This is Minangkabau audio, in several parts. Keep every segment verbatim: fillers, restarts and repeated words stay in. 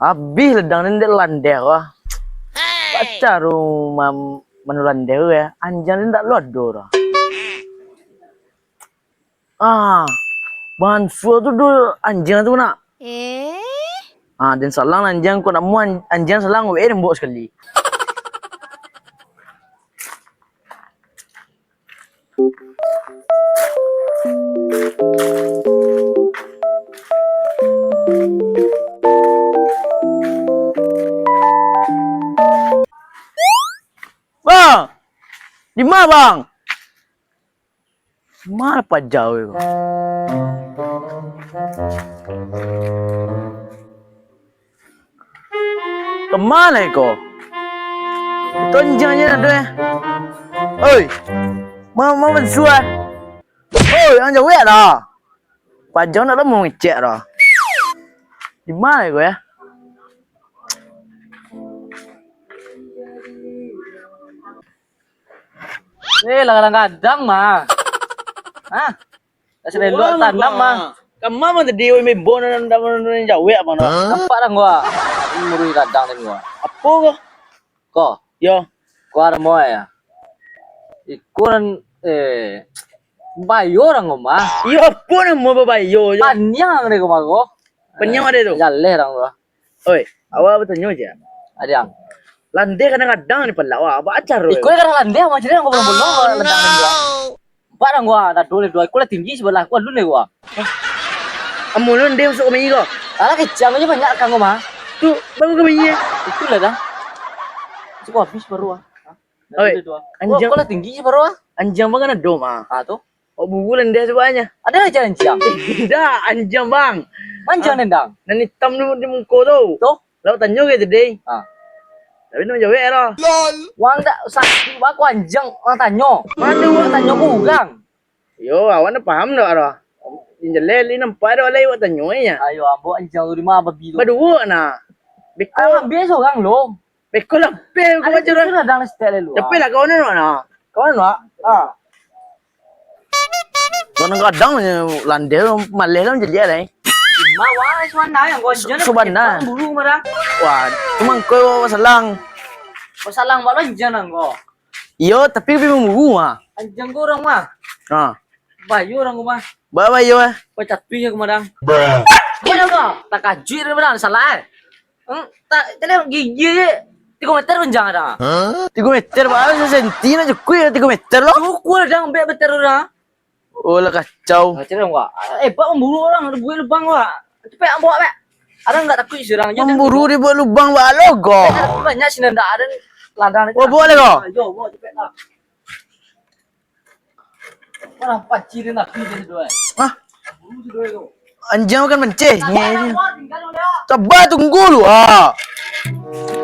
Abih ladang den dek landeh ko. Pacaru mam-, manu landeh ko ya. Anjiang den dak lo ado doh. Ah, Mansur tu doh anjiang tu nak. Eh? Ah, den salang anjiang ko nak mu an-, anjiang salang we den bawa sakali. Bang! Di ma, Bang? Ma paja ko? Ka ma lai ko? Tonjang je dah tu, eh. Oi. Ma, ma Mansur, eh. Oi, ang jawek dah. Paja nak lamo ngecek dah. Di ma lai ko, eh? Eh, lah kadang-kadang mah. Hah? Dah selelok tanam mah. Ka ma tadi, oi, mimbo nan, nan, nan jawek apa no? Nampak dah gua. Murui kadang ni gua. Apo ko? Ko. Yo. Ko ado moe ya. Iko nan, eh, bayo urang ko mah. Iyo, apo namo babayo jo? Paniang dek ko mah ko. Paniang ado tu? Jaleh urang ko. Oi, awak batanyo je. Adiang. Landeh kadang-kadang ni palak awak, apo acar tu? Iko kadang landeh, macam ni, ko bolong-bolong, landeh ni, gua. Nampak dang gua, dah dulu dua, iko lah tinggi sebelah, ko alun deh gua. Amun landeh masuk ka manyiko. Alah, kecang aja banyak kang gua mah. Tu, baru ka manyiko. Itulah dah. Cukup habis baru ah. Oi, anjiang. Ko lah tinggi baru ah. Anjiang bang kan ado mah. Ah, tu. Oh, bubu landeh tu banyak. Ado aja anjiang. Indak, anjiang, Bang. Anjiang nendang. Nan itam tu di muko tu. Tu? Lah tanyo ke tadi? Ah. Tapi nak jawek lah. Wang dak usah, aku anjiang, wang tanyo. Mano wang tanyo ku urang? Yo, awak nak paham dak lah? Yang jelas ni nampak dak lah awak tanyo nya. Ayo, ambo anjiang tu di ma babi tu? Baduo nah. Beko. Ah, ambil seorang lo. Beko lah, pe, kau macam orang. Dah dah style lu. Tapi lah kau nak, nak. Kau nak? Ah. Kadang-kadang je landeh tu maleh lah macam dia lah, eh. Mawa, Subana yang kau anjiang. Subana. Buru marah. Wah, cuma kau basalang. Basalang bak lo anjiang nang kau. Iyo, tapi lebih memburu ah. Anjiang kau urang mah. Ha. Bayo urang mah. Ba bayo ah. Kau catuih aku madang. Bruh. Kau dah kau. Takajuik dia madang, salah eh. Hmm, tak, tadi gigi je. Tigo meter panjang ada. Tigo meter, baru sasenti nak cukuik lah tigo meter lo. Cukuik lah, dah, ambil meter tu dah. Oh, lah kacau. Macam mana, Wak? Eh, Pak, memburu orang, ada buat lubang, Wak. Cepat, Wak, Pak. Ada nggak takut surang je? Memburu dia buat lubang, Wak, lo, go. Eh, banyak sini ndak ada ladang. Oh, buat lah, go. Yo, buat cepat lah. Mana panci dia nak pergi dia dua, eh? Hah? Buru tu dua tu. Anjiang makan manceh. Sabar, sabar, tinggal dulu, ya. Sabar, tunggu lu, ah.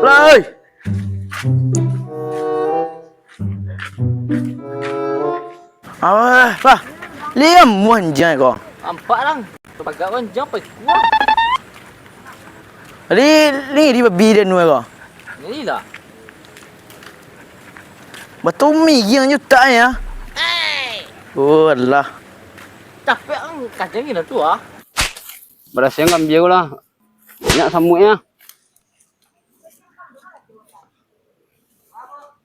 Lah, oi. Ah, bah. Liam, mu anjiang ko. Nampak, Lang. Pagak anjiang, pai kuah. Jadi, ni di babi dia nu ko. Ni lah. Batumi giang juta ya. Oh, alah. Capek ang kacang gila tu ah. Barasian kambia ko lah. Banyak samuiknya.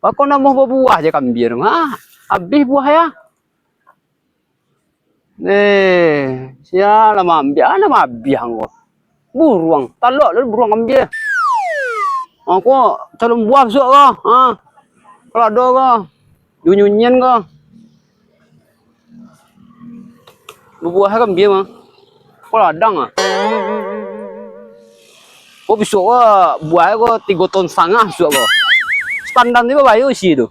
Bako namuah babuah je kambia tu. Ha, habis buah ya. Eh, sia lah maambiak, lah maabih angko. Buruang, talok lah buruang kambia. Angko calon buah bisuak ko. Ha. Kalau ado ko. Nyunyian ko. Babuah kambia mah. Ko ladang ah. Ko bisuak ko buah ko tigo ton satangah bisuak ko. Standar ni babayo isi tu.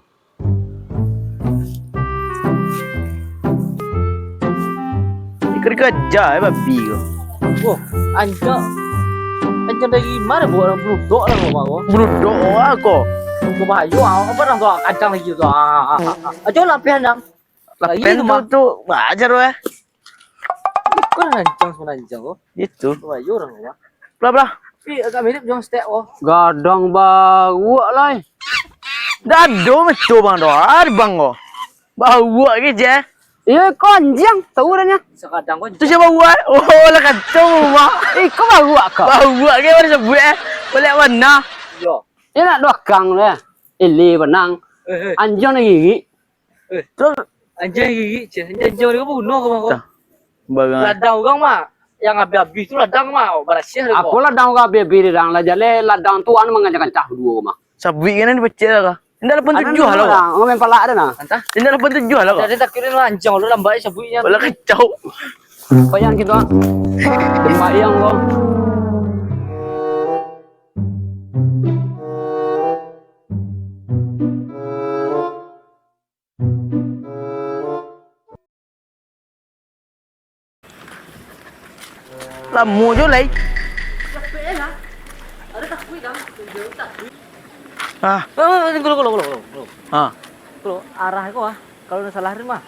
Iko dikeja eh babi ko. Wah, anjak. Anjak dari mana buat orang bludok lah kau, kau? Bludok lah kau. Kau bayo, ah, apa orang tu? Kadang lagi tu. Ah, ah, ah, ah. Ajo lapihan dang. Lapihan tu, tu, wajar weh. Kau rancang sebenarnya kau. Itu. Kau bayo orang kau. Belah, belah. Ih, agak mirip John Stack, oh. Gadang baruak lai. Dah ado betul bang doh. Ah, bang ko. Baruak ke je. Iyo, ko anjiang, tahu dah nya. Sakadang ko. Tu sia baruak? Oh, lah kacau rumah. Ih, ko baruak ko. Baruak ke baru sebut eh. Baliak bana. Iyo. Iyo nak duo akang tu, eh. Ili banang. Eh, eh. Anjiang nak girik. Eh. Terus anjiang girik, ceh. Anjiang, anjiang dia bunuh kau, kau. Tah. Barang. Ladang urang mah, yang habis-habis tu ladang mah, barasiah deh. Apo ladang urang habis-habis deh, dang? Lah jaleh ladang tu, anu, manggancah-gancah duo mah. Sabuik kan dipecek lah kah? Indak lapan tujuah lah, kah? Main palak dah nah. Antah? Indak lapan tujuah lah, kah? Tadi tak kira lah, anjiang lu lambat sabuiknya. Walah kacau. Bayang gitu, ah. Bayang kau. Lamo jo lai. Ah. Ah, ah, ah, tunggu, tunggu, tunggu, tunggu, tunggu. Ah. Kalau arah ko, ah, kalau ndak salah mah.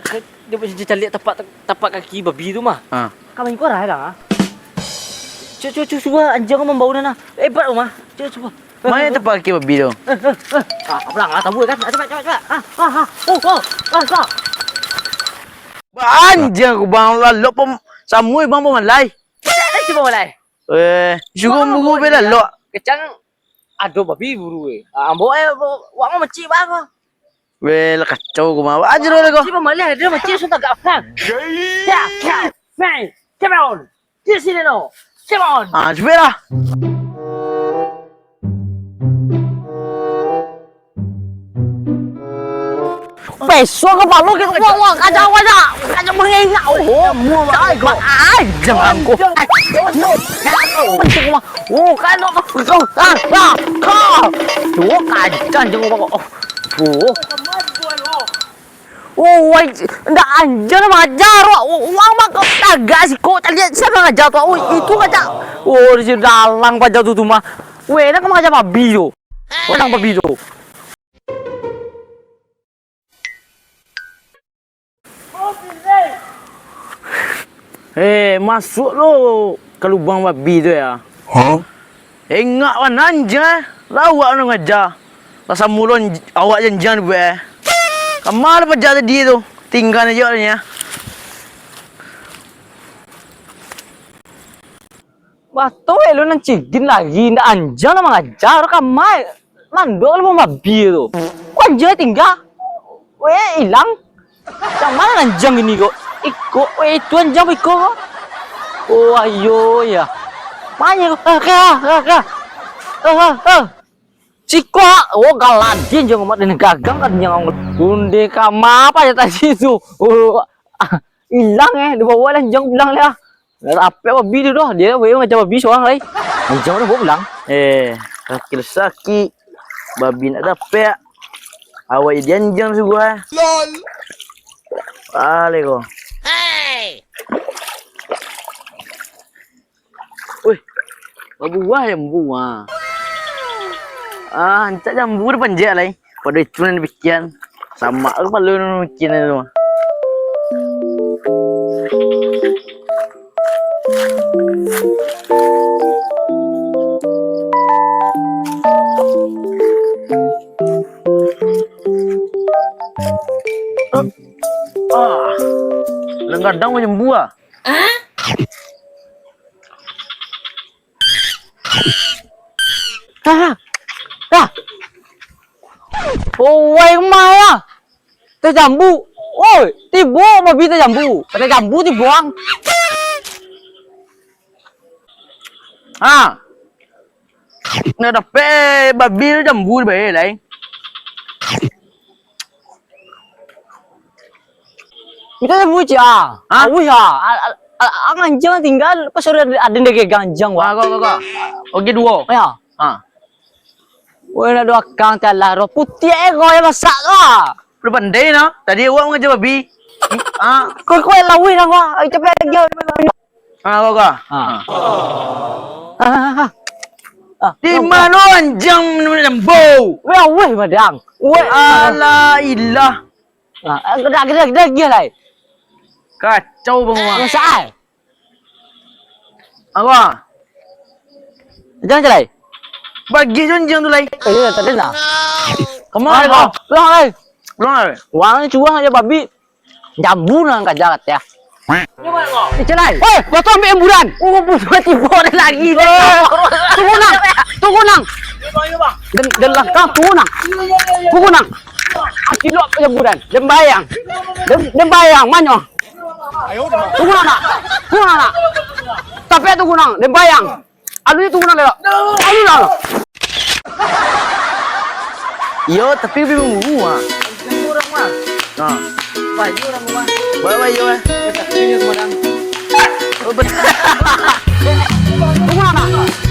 Ka-, dia caliak tapak, tapak kaki babi tu mah. Ah. Ka main ko arah dah, ah. Cubo, cubo, cubo, cubo, anjiang mambao dah nah. Hebat, Umar. Cubo, cubo. Mano tapak kaki babi tu? Eh, eh, eh. Ah, pulang, ah, tabu kan? Ah, cepat, cepat, cepat. Ah, ah, ah. Oh, oh. Ah, ah. Anjiang ko bang, lalok pom-, samo bang pamalai. Eh, cubo malai. Eh, suruah buru be lalok. Kecang ado babi buru, eh. Ah, ambo, eh, wak mah mecik bang. Weh, lah kacau ko mah. Ajar lah ko. Mecik pamalai, ado mecik langsung tagak bang. Ya, ya. Man, come on. Di sini no. Come on. Ah, cubo lah. Peso kapalo kito, wah, wah, kacau, kacau. Kacau mangengak. Oh, muak ai ko. Ai, jangan ko. Oh, kan, oh, ah, ah, ah. Tuh, kacau, jangan ko. Oh. Oh, wai, ndak anjiang lah mangaja, wak. Wa-, wang mah kau tagak siko, taliak sia mangaja tu, wak. Oi, itu kaca. Oh, di situ dalang paja tu, tu mah. Weh, nak mangaja babi tu. Orang babi tu. Eh, masuak lo ka lubang babi tu ya. Hah? Engak bana anjiang, eh. Lah awak nan ngaja. Lah samo lo anj-, awak janjian dibuek, eh. Kama lah paja tadi tu? Tingga ajo lah nyo. Batua lo nan cigin lagi, ndak anjiang lah mangaja, kama. Mandok lah babi tu. Ko anjiang tingga. Weh, ilang. Macam mano anjiang gini ko? Iko, weh, itu anjiang iko ko. Oh, ayo, ya. Mano ko? Ah, ka, ka, ka. Ah, ah, ah. Siko, oh, galadin jo umak den gagang kan anjiang. Tunde kama apo ya tadi tu? Oh, ah, ilang, eh, dibawa lah anjiang pulang lah. Lah rapek babi tu doh, dia weh mangaja babi surang lai. Anjiang dah bawa pulang. Eh, sakik-sakik. Babi nak dapek. Awak jadi anjiang suguah, eh. Lol. Ah, lego. Hei. Wih, babuah jambu, ah. Ah, rancak jambu dah panjek lai. Pado itu nan dipikian. Samak tu kapalo nan mikian tu. Ah, lah gadang jambu ah. Ah, ah. Oh, wai, kama ya? Tajambu. Oi, tibo babi tajambu. Tajambu tibo ang. Ha. Nak dapek babi tu jambu bae lai. Kita jambu ciek ah. Ha? Awih ah. Al-, al-, al-, ang anjiang tingga, pas sudah ada, ada yang gagang anjiang, wah. Ha, kau, kau, kau. Oke, duo. Ya. Ha. Weh, nak duo akang, talah roh putiak, eh, kau yang masak tu ah. Lu pandai nah. Tadi awak mangaja babi. Ha. Kau, kau yang lawih lah, wah. Ai, capek lagi. Ha, kau, kau. Ha. Ha. Ha, ha, ha. Ha, di mano anjiang lambo? Weh, weh, madang. Weh. Alah, ilah. Ha, gerak, gerak, gerak, gerak, lai. Kacau, bang, wah. Masak, ai. Apa? Jangan, lai. Bagi jo anjiang tu, lai. Eh, tadi lah. Kama, kau? Pulang, lai. Pulang, lai. Wang ni cuang aja babi. Jambu nan kaja kateh. Icalai. Oi, batu ambiak amburan. Oh, budak tibo ado lagi. Tunggu, Nang. Tunggu, Nang. Den, den langkah, tunggu, Nang. Tunggu, Nang. Aki lo amburan. Den bayang. Den, den bayang, manyo. Tunggu, Nang. Tunggu, Nang. Tapi tunggu, Nang. Den bayang. Alun tu urang lelok. Alun lah. Iyo, tapi bi bungu ah. Urang mah. Nah. Bayu urang mah. Bawa bayu ah. Tapi dia sembarang. Oh, betul. Bungu lah, Nak.